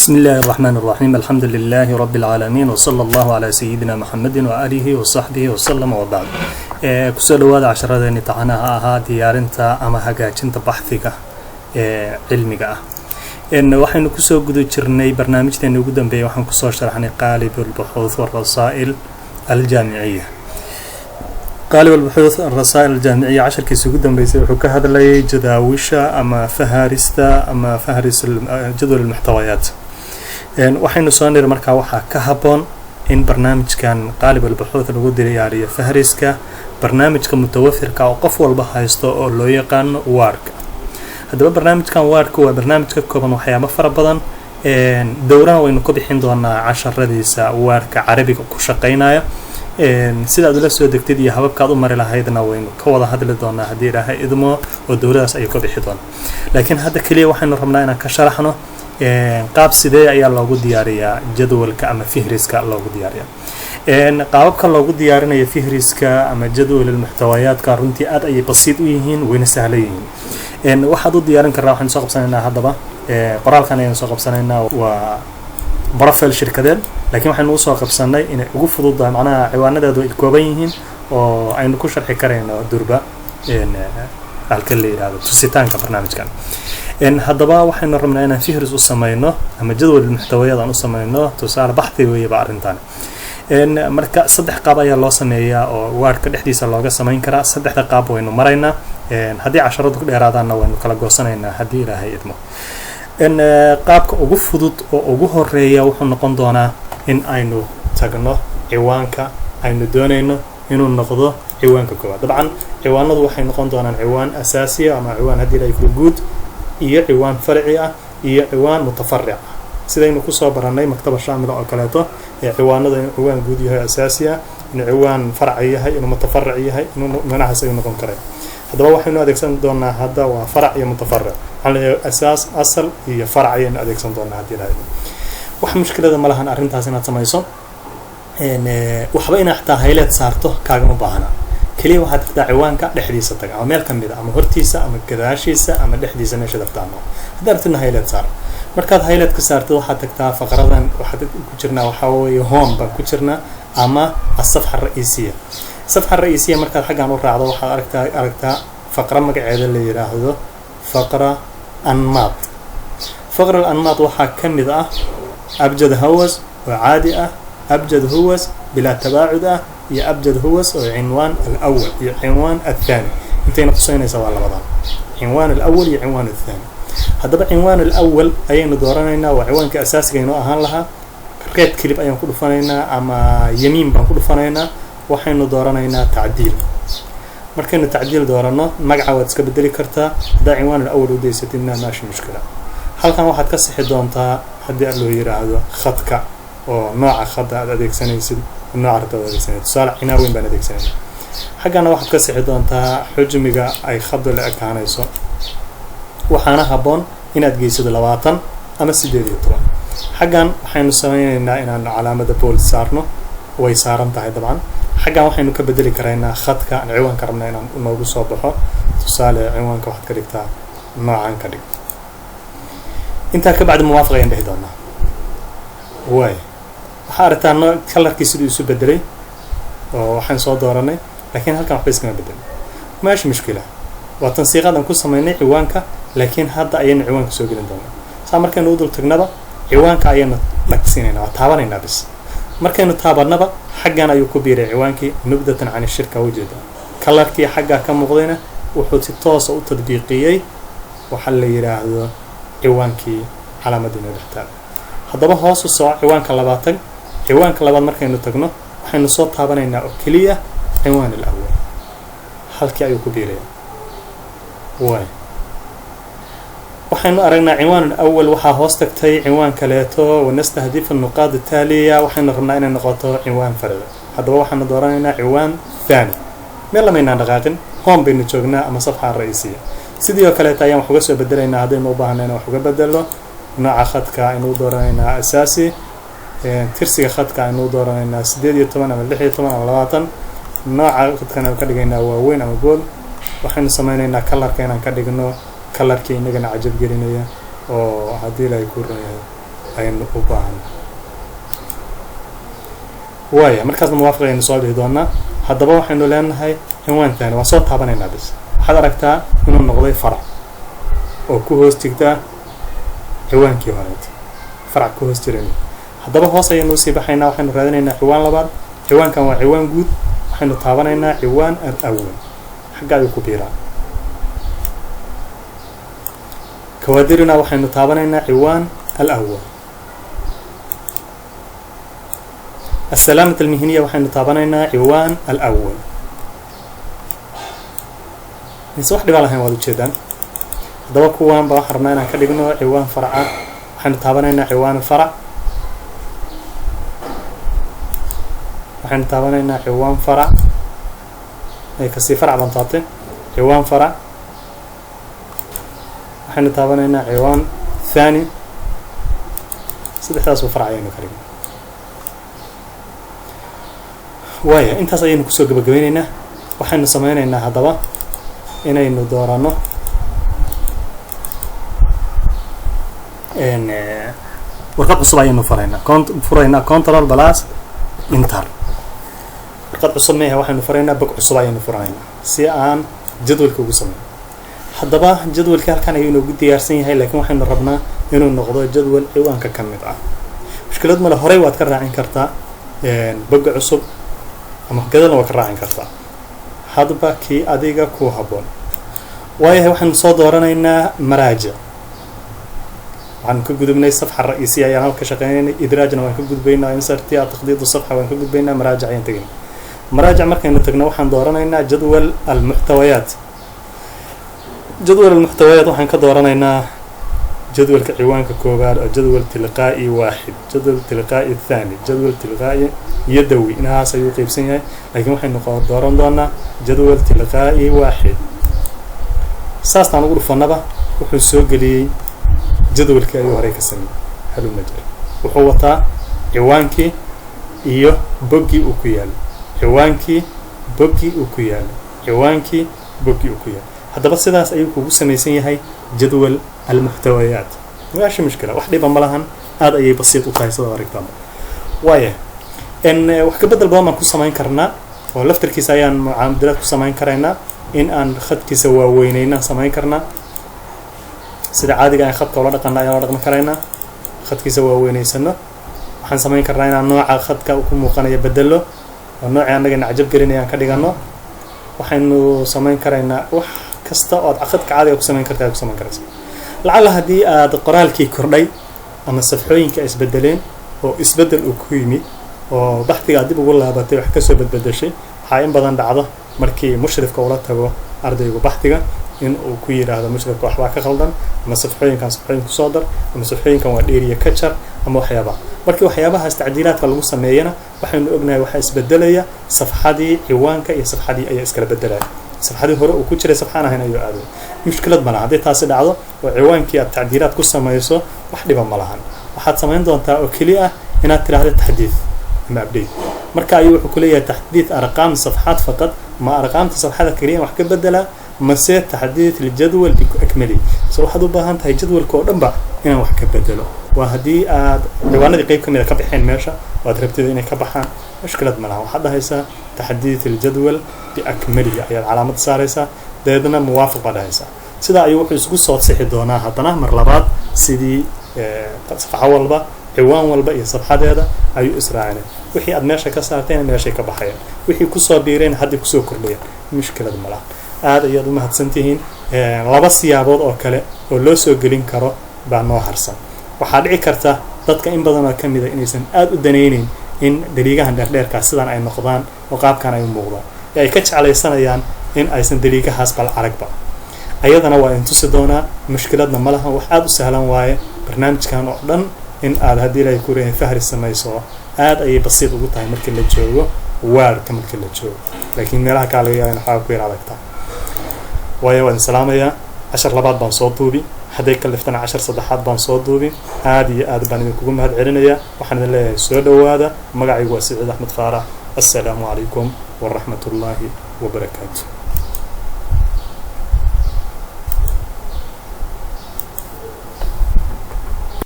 بسم الله الرحمن الرحيم، الحمد لله رب العالمين، وصلى الله على سيدنا محمد وآله وصحبه وسلم، وبعد. Kusoo dhawaada casharadeenii taxanaha ahaa diyaarinta ama hagaajinta baxhiga ee cilmiga ah. Waxaynu kusoo guda jirnay barnaamijteeni ugu dambeeyay, waxaan kusoo sharaxnay قالب البحوث والرسائل الجامعية. قالب البحوث الرسائل الجامعية casharkiisa ugu dambeysay wuxuu ka hadlayay jadaawisha ama faharista ama فهرس جدول المحتويات. Waxaynu soo niri markaa waxaa ka habboon in barnaamijkan قالب البحوث lagu diyaariyo fahriska barnaamijka mutawafirka oo qof walba haysto oo loo yaqaano Wordka. Haddaba barnaamijkan Wordka waa barnaamij ka kooban waxyaabo fara badan. Dowrana waynu ku bixin doonaa casharadiisa Wordka Carabiga ku shaqeynaya. Sida aad ula soo degtid iyo hababka aad u mari lahaydna waynu ka wada hadli doonaa haddii Ilaahay idmo, oo dowladaas ayuu ka bixi doonaa. Laakiin hadda keliya waxaynu rabnaa inaan ka sharaxno qaab sidee ayaa loogu diyaariyaa jadwalka ama fihriska loogu diyaariyaa. Qaababka loogu diyaarinayo fihriska ama جدول المحتويات ka runtii aad ayay basiid u yihiin, wayna sahlan yihiin. Waxaad u diyaarin karraa, waxaynu soo qabsanaynaa haddaba qoraalkan ayaynu soo qabsanaynaa. Waa profile shirkadeed, laakiin waxaynu usoo qabsanay inay ugu fududahay, macnaha ciwaanadeedu ay kooban yihiin oo aynu ku sharxi karayno durba halka la yidhahdo tusitaanka barnaamijkan. Haddaba waxaynu rabnaa inaan فهرس u sameyno ama جدول المحتويات aan u sameyno. Tusaale baxthi weeyaba arrintan. Marka saddex qaab ayaa loo sameeyaa oo Wordka dhexdiisa looga sameyn karaa. Saddexda qaab waynu maraynaa. Haddii casharadu ku dheeraadaanna waynu kala goosanaynaa haddii Ilaahay idmo. Qaabka ugu fudud oo ugu horeeya wuxuu noqon doonaa in aynu tagno ciwaanka aynu doonayno inuu noqdo ciwaanka koowaad. Dabcan ciwaanadu waxay noqon doonaan ciwaan asaasiya ama ciwaan haddii Ilahay kula guud iyo ciwaan farci ah iyo ciwaan mutafaric ah, sidaynu kusoo barannay maktaba shaamila oo kaleeto ee ciwaanada inuu ciwaan guud yahay, asaasi ah, inuu ciwaan farci yahay, inuu mutafaric yahay, inuu manahaas ayuu noqon karay. Haddaba waxaynu adeegsan doonaa hadda waa farac iyo mutafaric. Waxaan leeyahay asaas, asal iyo farac ayaynu adeegsan doonaa haddii Ilahay. Wax mushkilada ma lahan arrintaas inaad samayso. Waxba inaad xataa highlight saarto kaagama baahna. Keliya waxaad tagtaa ciwaanka dhexdiisa, tag ama meel kamid a, ama hortiisa ama gadaashiisa ama dhexdiisa, meesha dartaano. Haddaad rabtidna highlight saar. Markaad highlight ka saartid, waxaad tagtaa faqradan waxaad ku jirnaa, waxaa weeye home baan ku jirnaa ama الصفحة الرئيسية. الصفحة الرئيسية markaad xaggan u raacdo, waxaad aragtaa faqra magaceeda la yiraahdo فقرة أنماط. فقرة الأنماط waxaa ka mid ah أبجد هوس oo caadi ah, أبجد هوس بلا تباعد ah, iyo أبجد هوس oo عنوان الأول iyo عنوان الثاني. Intayna tusaynaysa waa labadan, عنوان الأول iyo عنوان الثاني. Haddaba عنوان الأول ayaynu dooranaynaa, waa ciwaanka asaasiga inoo ahaan lahaa. Right click ayaan ku dhufanaynaa ama yemiin baan ku dhufanaynaa. Waxaynu dooranaynaa تعديل. Markaynu تعديل dooranno, magaca waad iska bedeli kartaa. Haddaa عنوان الأول u daysatidna maashi mushkila. Halkan waxaad ka sixi doontaa haddii loo yiraahdo khadka oo nooca khadda aad adeegsanaysid, nooca rabta aad adeegsanaysid. Tusaale cinaaweyn baan adeegsanayna. Xaggana waxaad ka sixi doontaa xujmiga ay khaddu la ekaanayso. Waxaana habboon inaad geysato 20 ama 18. Xaggan waxaynu sameyneynaa inaan calaamada bold saarno, way saaran tahay dabcan. Xaggan waxaynu ka bedeli karaynaa khadka aan ciwaanka rabna inaan noogu soo baxo. Tusaale ciwaanka waxaad ka dhigtaa noocan ka dhig. Intaa ka bacdi موافق ayaan dhihi doonaa. Waay, waxaa aragtaa no colorkii siduu isu bedelay oo waxaan soo dooranay, laakiin halkan waxba iskama bedelin. Maashi mushkila, waa tansiiqadan ku sameynay ciwaanka, laakiin hadda ayaynu ciwaanka soo gelin doonaa. Saa markaynu u dul tagnaba, ciwaanka ayaynu dhagsiinaynaa, waa taabanaynaa bis. Markaynu taabanaba, xaggan ayuu ku biiray ciwaankii نبذة عن الشركة. Ujeeda colorkii xaggaa ka muuqdayna wuxuu si toosa u tadbiiqiyey waxaa la yidhaahdo ciwaankii calaamadii noo dhex taala. Haddaba hoos u soco, ciwaanka labaad tag. Ciwaanka labaad markaynu tagno, waxaynu soo taabanaynaa oo keliya عنوان الأول, halkii ayuu ku biiraya. Waay, waxaynu aragnaa عنوان الأول waxaa hoos tagtay ciwaan kaleeto, ونستهدف النقاط التالية. Waxaynu rabnaa inay noqoto ciwaan farci. Haddaba waxaanu dooranaynaa عنوان ثاني. Meel lamaynaan dhaqaaqin, home baynu joognaa ama صفحة رئيسية. Sidii oo kaleeta ayaan wax uga soo bedelaynaa haddaynu u baahna inaan wax uga bedelo. Nooca khadka aynu u dooranaynaa asaasi. Tirsiga khadka aynu u dooranaynaa 18 ama 16 ama 20. Nooca khadkan aynu ka dhigaynaa waaweyn ama bold. Waxaynu sameynaynaa colorka inaan ka dhigno colorkii inagana cajab gelinaya oo haddii Ilaahay kuu ron yahay. aynu u baahanay. Waaya, markaasna muwaafiq ayaynu soo dhihi doonaa. Haddaba waxaynu leenahay cinwaan thani, waan soo taabanaynaa bis. Waxaad aragtaa inuu noqday farac oo ku hoos jirta ciwaankii horeet, farac ku hoos jiran. Haddaba hoos ayaynu usii baxaynaa, waxaynu raadinaynaa ciwaan labaad. Ciwaankan waa ciwaan guud. Waxaynu taabanaynaa ciwaan al awal, xagga ayuu ku biiraa. Kawaadirina waxaynu taabanaynaa ciwaan al awal. Asalaamata almihniya waxaynu taabanaynaa ciwaan al awal. Mise wax dhibaa lahayn, waad ujeedaan. Haddaba kuwan baa waxaan rabnaa inaan ka dhigno ciwaan farca. Waxaynu taabanaynaa ciwaan farac, waxaynu taabanaynaa ciwaan farac, kasii farac baan taabtay, ciwaan farac. Waxaynu taabanaynaa ciwaan thani. Saddexdaasba farac ayaynu ka dhignay. Waaya, intaas ayaynu kusoo gabagabeyneynaa. Waxaynu sameyneynaa haddaba inaynu doorano warqad cusub ayaynu furaynaa, furaynaa control plus inter. Warqad cusub mehe, waxaynu furaynaa bog cusub ayaynu furanaynaa si aan jadwalka ugu sameyno. Haddaba jadwalka halkan ayuu inoogu diyaarsan yahay, laakiin waxaynu rabnaa inuu noqdo jadwal ciwaanka ka mid ah. Mushkilad male, horey waad ka raacin kartaa bogga cusub ama gadalna waad ka raacin kartaa, hadba kii adiga ku habboon. Waayahay, waxaynu soo dooranaynaa maraajic. Waxaanu ka gudubnay safxa ra'iisiya ayaan halka shaqeynaynay, idraajna waan ka gudbaynaa, insertia taqdiidu safxa waan ka gudbaynaa, maraajic ayaan tegaynaa. Maraajic markaynu tagno waxaan dooranaynaa jadwal almuxtawayaat. Jadwal almuxtawayaat waxaan ka dooranaynaa jadwalka ciwaanka koowaad oo jadwal tilqaa'i waaxid, jadwal tilqaa'i thani, jadwal tilqaa'i yadawi, inahaas ayuu qeybsan yahay, laakiin waxaynu dooran doonaa jadwal tilqaa'i waaxid. Saastaan ugu dhufanaba wuxuu soo geliyey jadwalkii ayuu horey ka sameeyey. Haluma jir, wuxuu wataa ciwaankii iyo boggii uu ku yaalo, ciwaankii boggii uu ku yaalo, ciwaankii boggii uu ku yaalo. Haddaba sidaas ayuu kugu samaysan yahay jadwal almuxtawayaat. Maasha mushkila, wax dhiba ma lahan, aad ayay basiid u tahay sidaad aragtaaba. Waaya, wax ka bedel badan baan ku samayn karnaa oo laftarkiisa ayaan mucaamadilaad ku samayn karaynaa, in aan khadkiisa waaweyneyna samayn karnaa. Sida caadiga aan khadka ula dhaqana ayaan ula dhaqmi karaynaa, khadkiisa waaweyneysano. Waxaan samayn karnaa inaan nooca khadka ku muuqanaya bedelo oo noocii annaga nacjab gelinaya aan ka dhigano. Waxaynu samayn karaynaa wax kasta oo aad khadka caadiga ku samayn karta aad ku samayn karaysa. Lacalla haddii aad qoraalkii kordhay ama safxooyinka isbedeleen oo isbedel uu ku yimid oo baxdiga aad dib ugu laabatay wax kasoo badbedeshay, waxaa in badan dhacdo markii mushrifka ula tago ardaygu baxdiga in uu ku yidhaahdo mushrifka waxbaa ka khaldan, ama safxooyinkan safxooyin kusoo dar, ama safxooyinkan waa dheeriya ka jar, ama waxyaabaha. Markii waxyaabahaas tacdiilaadka lagu sameeyana waxaynu ognahay waxaa isbedelaya safxadii ciwaanka iyo safxadii ayaa iskala bedelaya. Safxadii hore uu ku jiray safxaan ahayn ayuu aaday. Mushkilad ma laha haddii taasi dhacdo oo ciwaankii aad tacdiilaad ku samayso, wax dhiba ma lahan. Waxaad samayn doontaa oo keli ah inaad tiraahdo taxdiid ama update. Marka ayuu wuxuu kuleeyahay taxdiid arqaam safxaad faqad, ma arqaamta safxada keliya wax ka bedelaa mase taxdiid lijadwal biakmali? So waxaad u baahan tahay jadwalka oo dhan ba inaan wax ka bedelo. Waa haddii aad ciwaanadii qeyb ka mid a ka baxeen meesha oo aad rabtid inay ka baxaan, mushkilad ma laha. Waxaad dhahaysaa taxdiid iljadwal biakmalihi ayaad calaamad saaraysaa, dabeedna muwaafiq baad dhahaysaa. Sidaa ayuu wuxuu isku soo sixi doonaa haddana mar labaad sidii safxo walba, ciwaan walba iyo safxadeeda ayuu israacinay. Wixii aad meesha ka saartayna meeshay ka baxayaan, wixii kusoo biireen hadday kusoo kordhayaan. Mushkilad ma laha. Aad ayaad u mahadsantihiin. Laba siyaabood oo kale oo loo soo gelin karo baa noo harsan. Waxaa dhici karta dadka in badan oo ka mid a inaysan aada u danayneyn in daliigahan dheerdheerkaa sidan ay noqdaan oo qaabkan ay u muuqdaan, ee ay ka jeclaysanayaan in aysan daliigahaas bal aragba. Ayadana waa in tusi doonaa, mushkiladna ma lahan, wax aada u sahlan waaye. Barnaamijkan oo dhan in aad haddii ilaahay ku reehay fahri samayso aad ayay basiid ugu tahay markii la joogo waarka, markii la joogo, laakiin meelaha kaa laga yaaba in waxaa ku yar adagtaa. Waayo, waan salaamayaa. Cashar labaad baan soo duubi, hadday kaliftana cashar saddexaad baan soo duubi. Aad iyo aad baan idinkugu mahad celinayaa. Waxaan idin leeyahay soo dhowaada. Magacaygu waa Siciid Axmed Faarax. Assalaamu calaykum waraxmat ullaahi wabarakaatu.